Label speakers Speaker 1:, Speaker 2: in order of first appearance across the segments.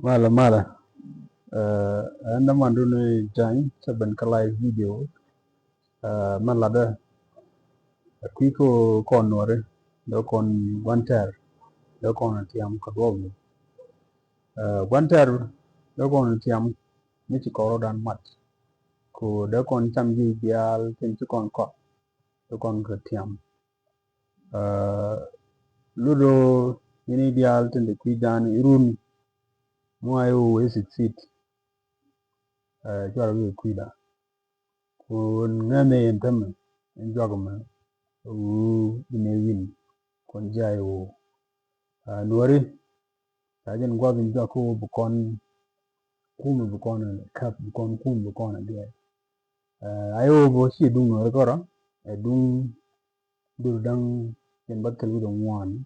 Speaker 1: Mala mala. Anda manduni jang saban ka live video. Malada kwiko kon nuori do kon gwanter do kon tiam kaduobi. Gwanter do kon tiam michi koro dan mat. Ko do kon cham ji bial tin chi kon kot do kon ka tiam. Ludo yini dial tende kwi jan irun muayo we sit chwar wi kwida. Kun ng'ame yentame njwagma wu inewin kon jayo. Nuwari ajen gwagin jwako bukon kumu bukon kaf bukon kum bukon adiai. Ayobo shidung nuwari koro edung durdang ken bakel ng'uan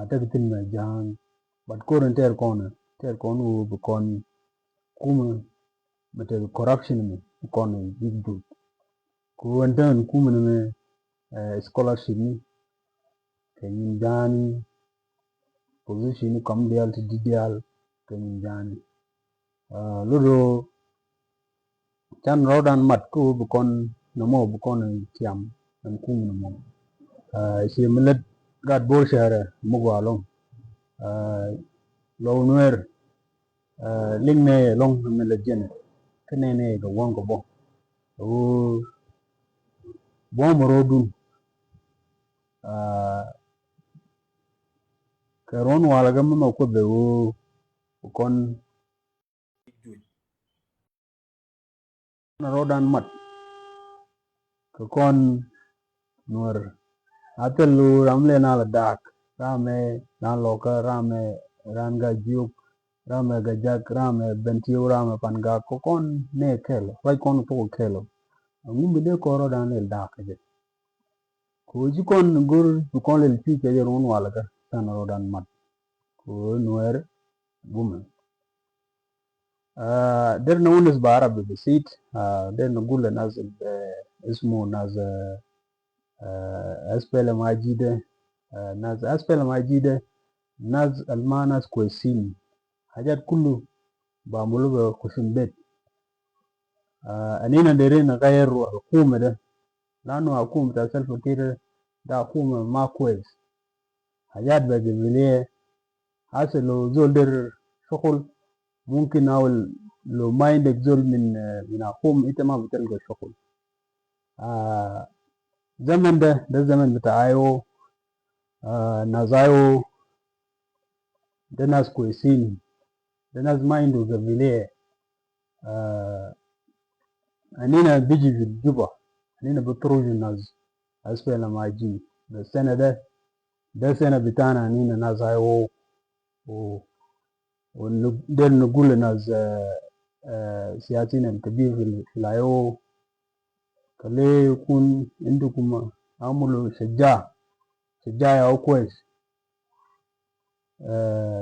Speaker 1: tekitin jang but koren ter kone ter konu bukon kumu mete corruption bukon gig juj. Kuwenten kumu nime scholarship ni kenyin jaani position ni kam dial tididial kenyin jaani. Ludo chan rodan matku bukon nomo bukon tiam nkum nomo. Shimlet gad boshere mugu along low nuer ling ne long melejene kenene ga wongo bo. Wu bomoro dun keron walaga mno kubewu ukon rodan mat kikon nuer atelu amle nala dak rame naloka rame ran gajuk, rame gajak, rame bentiu, rame pangak, kokon ne kelo laikon tuku kelo. Ngumbi de koro dan el dak je. Kojikon gur bukon le chuche ron walaga sana rodan mat ku nuer gume. Der nawunus ba arabi basit der nugul le nas ismu nas SPLM IG de nas SPLM IG de nas alma nas kwesin hajat kulu bamulu be khushum bet. Anina derin nighayir hukumu de lanu hukumu ta salfa kir da hukuma ma kwes, hajat be gebiliye hase lo zol der shuqul mumkin awul lo ma indak zol min min akhum ita ma bitelga shuqul. Zaman de da zaman bita IO nas IO de nas kwesin, de nas ma indo gabiliye anina biji fi juba anina bitruju nas SPLM IG sena de, de sena bitana anina nas IO der nugul le nas siyasin alkabir fil IO khali ikun indukum amulu shajaa, shajaa yahu kwes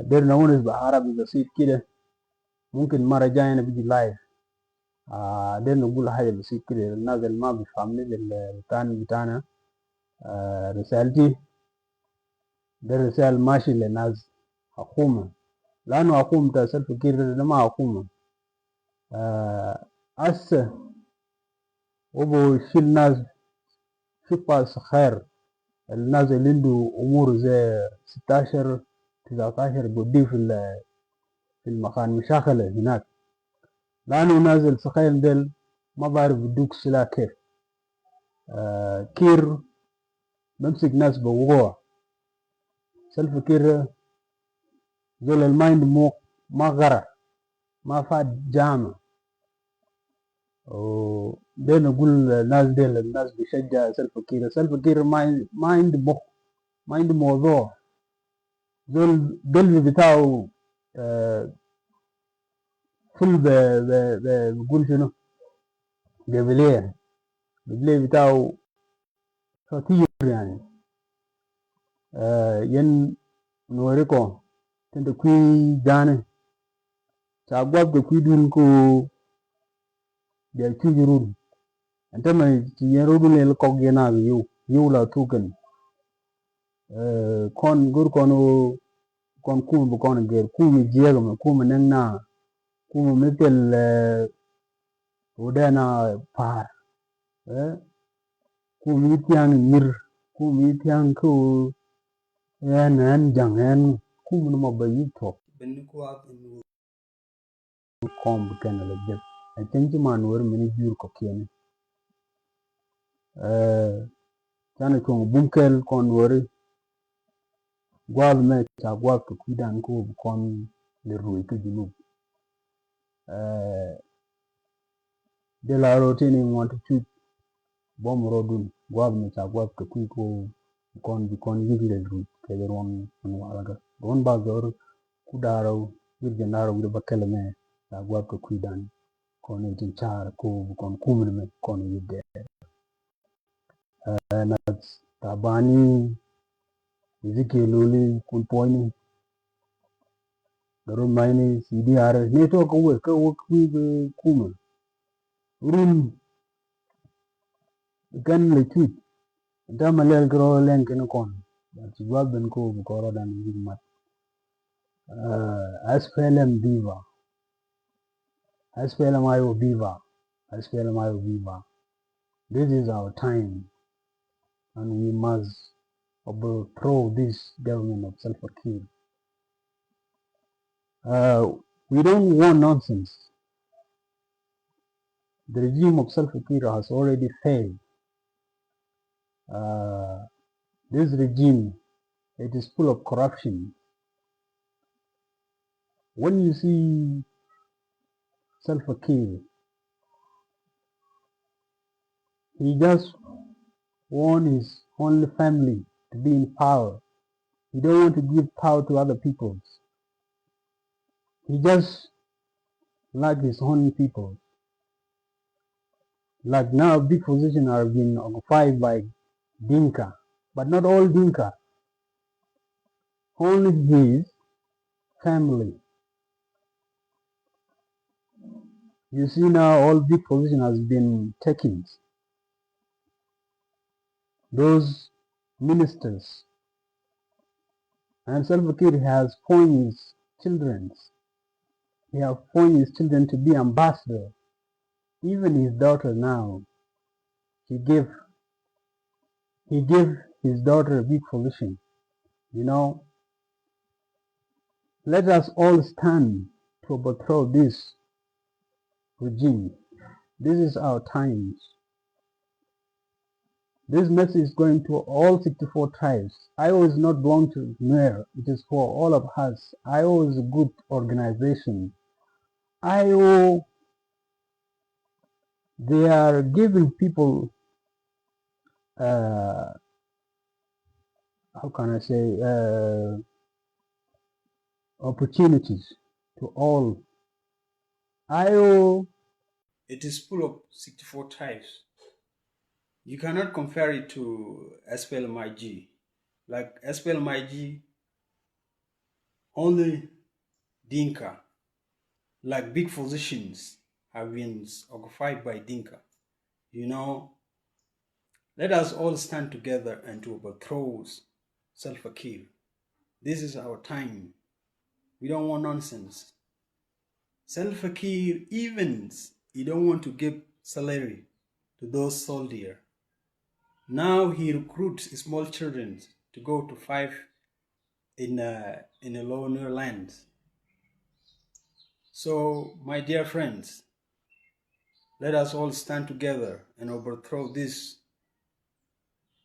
Speaker 1: der nawunus be arabi basit kida mumkin mara jai ana biji live der nugul haja basit kida linnas alma bifhamni bil-rutan bitana risalti de risal mashi le nas hakuma, lanu hakum ta salfa kir da ma hakuma ase hobo shil nas shufa sikhair alnas alindu umur zai sitashar, tisatashar bodih fil makan mashakil hinak, lanu nas al sikhair del ma barif biduk silah kef, kir bimsik nas be uwa, salfa kir da zol al ma indu mukh ma gara ma fat jama, der nugul le nas del annas bishaja salfa kir, salfa kir ma indu mukh ma indu mawduo, zol galbi bitao ful bigul shunu gabiliye, gabiliye bitao khatir yani yen nuweri ko tente kwi jane cha gwab ke kwi dun ko bial chuju run, entema chi yen rudun le kok yena yiu, yiu la tuken kon gur kono. Kon kuma bu kon ger kuma jiegma kuma neng na kuma mikel udena paar kuma itiang nyir kuma itiang ku en en jang en kuma no ba yito kom ken le jeb a chen chi man wer mini jur ko kien chana chong bunkel kon weri gwal me cha gwal ke kuidan ku kon le rui ke junub. De laro tini ng'wan te chuch bom rodun gwal me cha gwal ke kui ko kon bi kon yigle rui ke ruon walaga. Ruon ba zor kudaro wirjendaro wir bakeleme cha gwal ke kuidan kon itin char ko kon kumne kon yige. Nas tabani Ezekiel Loli kun pwany garu maini CDR ne to kowe kowe kuige kuma. Rum ken le chuch dama lel kero lenki ni kon ben ko bukoro dan yig mat. SPLM viva, SPLM IO viva, SPLM IO viva. This is our time and we must overthrow this government of Salva Kiir. We don't want nonsense. The regime of Salva Kiir has already failed. This regime, it is full of corruption. When you see Salva Kiir, he just want his only family to be in power. He don't want to give power to other people. He just like his own people. Like now, big positions are being occupied by Dinka, but not all Dinka. Only his family. You see now, all big position has been taken. Those ministers. And Salva Kiir has appointed his children. He has appointed his children to be ambassador. Even his daughter now, he gave his daughter a big position. Let us all stand to overthrow this regime. This is our times. This message is going to all 64 tribes. IO is not belong to Nuer. It is for all of us. IO is a good organization. IO, they are giving people, how can I say, opportunities to all. IO,
Speaker 2: it is full of 64 tribes. You cannot compare it to SPLMIG. Like SPLMIG, only Dinka, like big positions have been occupied by Dinka. Let us all stand together and to overthrow Salva Kiir. This is our time. We don't want nonsense. Salva Kiir, even he don't want to give salary to those soldiers. Now he recruits small children to go to fight in a low near land. So, my dear friends, let us all stand together and overthrow this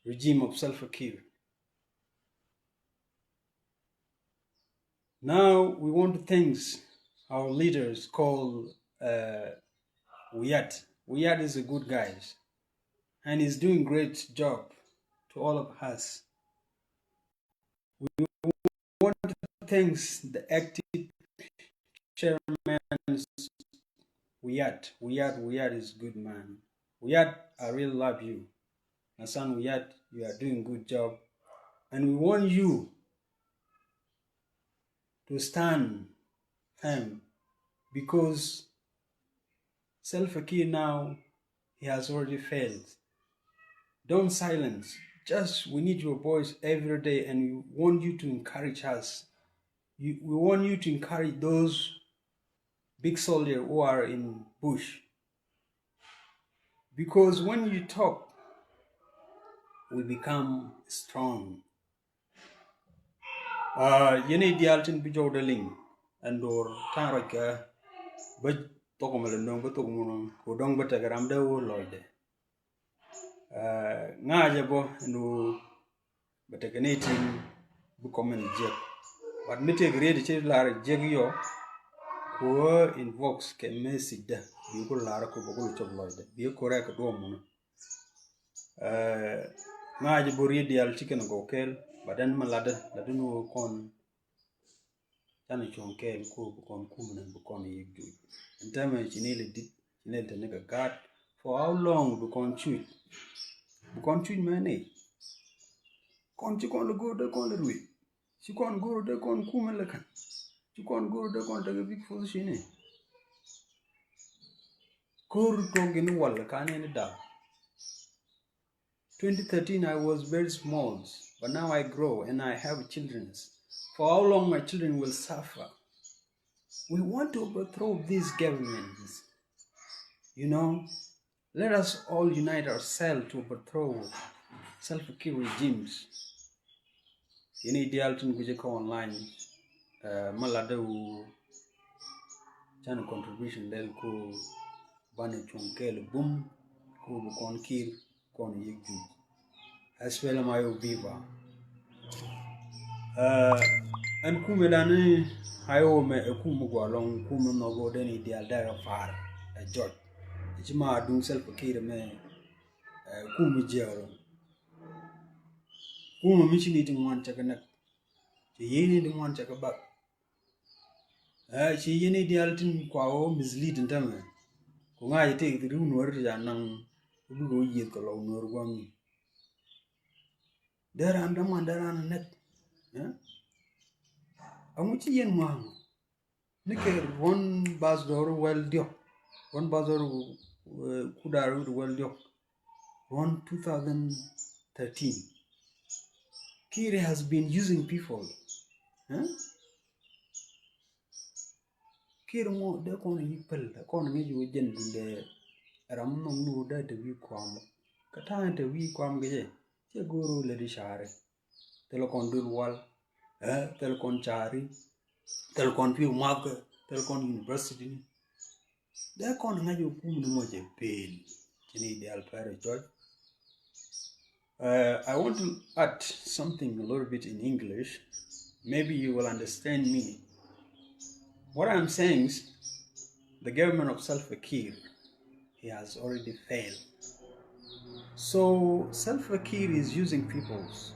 Speaker 2: regime of Salva Kiir. Now we want to thank our leaders called Wiyat. Wiyat is a good guy and he's doing great job to all of us. We want to thank the active chairman Wiyat. Wiyat, Wiyat is good man. Wiyat, I really love you. Hassan Wiyat, you are doing good job. And we want you to stand firm because Salva Kiir now, he has already failed. Don't silence. Just we need your voice every day and we want you to encourage us. We want you to encourage those big soldiers who are in bush. Because when you talk, we become strong. Yene dialtin bi jowdeling andor tanroka ba tokomele ndong ba tokomono ko dong ba tagaram de wo loide. Ngaje bo no bataganetin bu comment jek. But mete grade che lar jek yo ko inbox ke message da bi ko lar ko ba ko chob loide. Bi ko rek do mono. Ngaje bo riedial chicken go kel baden malade ladunu kon chana chon kel ko kon kumene bu kon yik ju. Nteme chinele dit chinele tenega God for how long bu kon chuj bu kon chuj mane kon chi kon le go de kon le rui chi kon go de kon kume le kan chi kon go de kon tege big position ne kor to gini wal kane ni da 2013 I was very small, but now I grow and I have children. For how long my children will suffer? We want to overthrow these governments. You know, let us all unite ourselves to overthrow Salva Kiir regimes. Yini ideal tun guje ko online malada u chana contribution del ko bane chonkel boom ko bu kon kir kon yik ju SPLM IO viva. En kume dani hayo me kume gwalong kume nogo deni ideal dara far a jot ichima dung Salva Kiir me kume jero kume michini ting wan chaka nak chi yeni ting wan chaka bak chi yeni ideal tin kwa o mislead ntame ko ngaji te ru nuor ja nang bu go yet ko law nuor gwam dara ndama dara net amu ci yen mo ni ke ron bas dor wel dio ron bas dor kudaru wel dio ron 2013 Kiri has been using people. Huh? Kiri mo de kon yipel kon ngi ju jen de ram no nu de te wi kwam kata te wi kwam ge che guru le di share telekon dul wal telekon chari telekon pi mak telekon university de kon ngi ju kum ni mo je pel chini ideal pare George. I want to add something a little bit in English. Maybe you will understand me. What I'm saying is the government of Salva Kiir, he has already failed. So Salva Kiir is using peoples.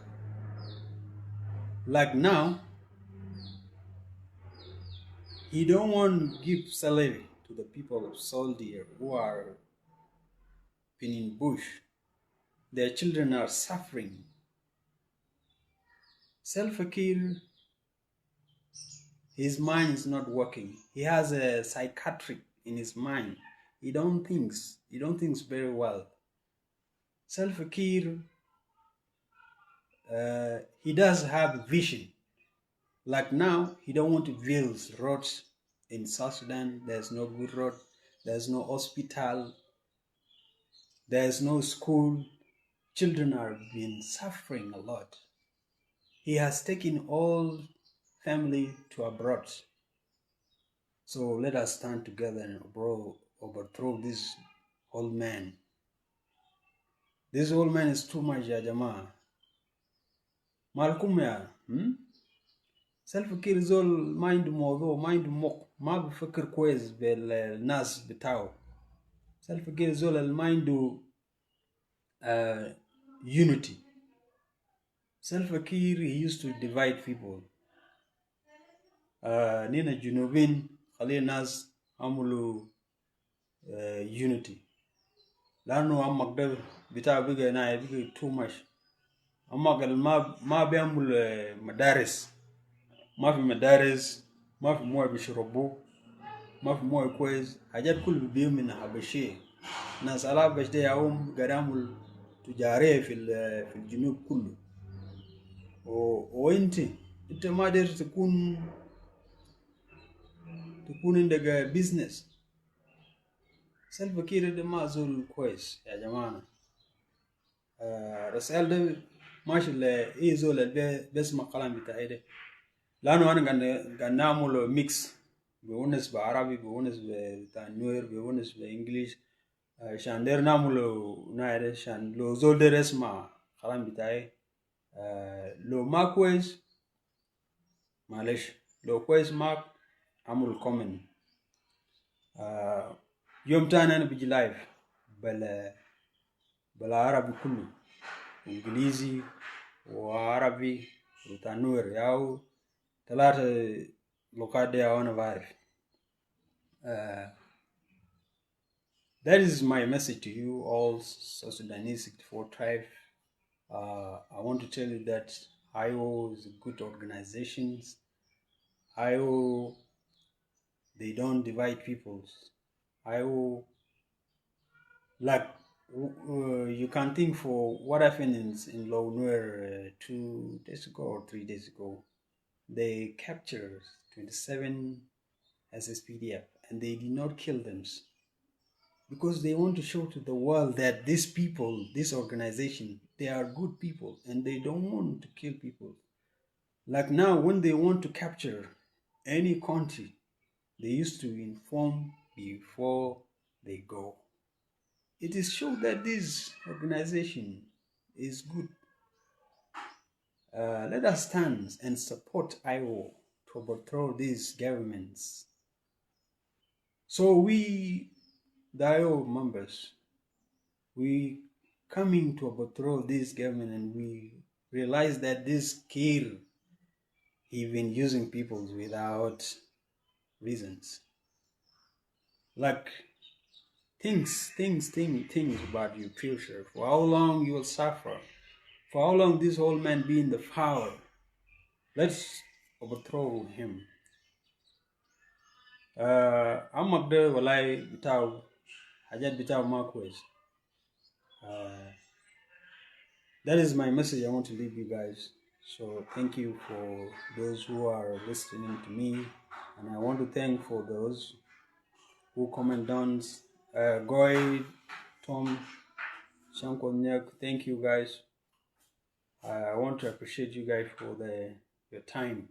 Speaker 2: Like now, he don't want to give salary to the people of Soldier who are been in bush. Their children are suffering. Salva Kiir, his mind is not working. He has a psychiatric in his mind. He don't thinks. He don't thinks very well. Salva Kiir, he does have vision. Like now, he don't want to build roads in South Sudan. There's no good road. There's no hospital. There's no school. Children are been suffering a lot. He has taken all family to abroad. So let us stand together and overthrow this old man. This old man is too much, ya jamaa. مالكم يا Salva Kiir زول ما عنده موضوع ما عنده مخ ما بفكر كويس بالناس بتاعه. Salva Kiir زول ما عنده unity. Salva Kiir, he used to divide people. نينا جنوبين خلي الناس عملوا unity. لأنه عمك ده بتاع بقى ناي بقى too much. عمك ما بيعمل مدارس، ما في مدارس، ما في مويه بيشربوه، ما في مويه كويس، حاجات كل بيبيعوا من حبشية. ناس الحبش ده يوم قاعد يعمل تجارية في الجنوب كله. وانت انت ما داير تكون تكون عندك business. سلفا كير ده ما زول كويس يا جماعة. رسائل ده ماشي لأي زول اللي بيسمع كلام بتاعي ده، لأنه أنا قاعد نعمل mix، بونس بعربي، بونس بتاع نوير، بونس ب English، عشان دير نعمل ناير، عشان لو زول دير يسمع كلام بتاعي. لو ما كويس معلش، لو كويس معك عمل comment. يوم تاني أنا بيجي live بلا بالعربي كله، إنجليزي وعربي وبتاع نوير، ياو ثلاثة لغات دي أنا بعرف. That is my message to you all, South Sudanese 64 tribe. I want to tell you that IO is a good organization. IO, they don't divide peoples. IO, like, you can think for what happened in Lou Nuer 2 days ago or 3 days ago. They captured 27 SSPDF and they did not kill them because they want to show to the world that these people, this organization, they are good people and they don't want to kill people. Like now, when they want to capture any country, they used to inform before they go. It is show that this organization is good. Let us stand and support IO to overthrow these governments. So we, the IO members, we coming to overthrow this government, and we realize that this Kiir, he been using people without reasons. Like things, things, things, things about your future. For how long you will suffer? For how long this old man be in the power? Let's overthrow him. عمك ده والله بتاعه حاجات بتاعه ما كويس. That is my message I want to leave you guys. So thank you for those who are listening to me, and I want to thank for those who comment down. Goy, Tom, Shankonyak, thank you guys. I want to appreciate you guys for the your time.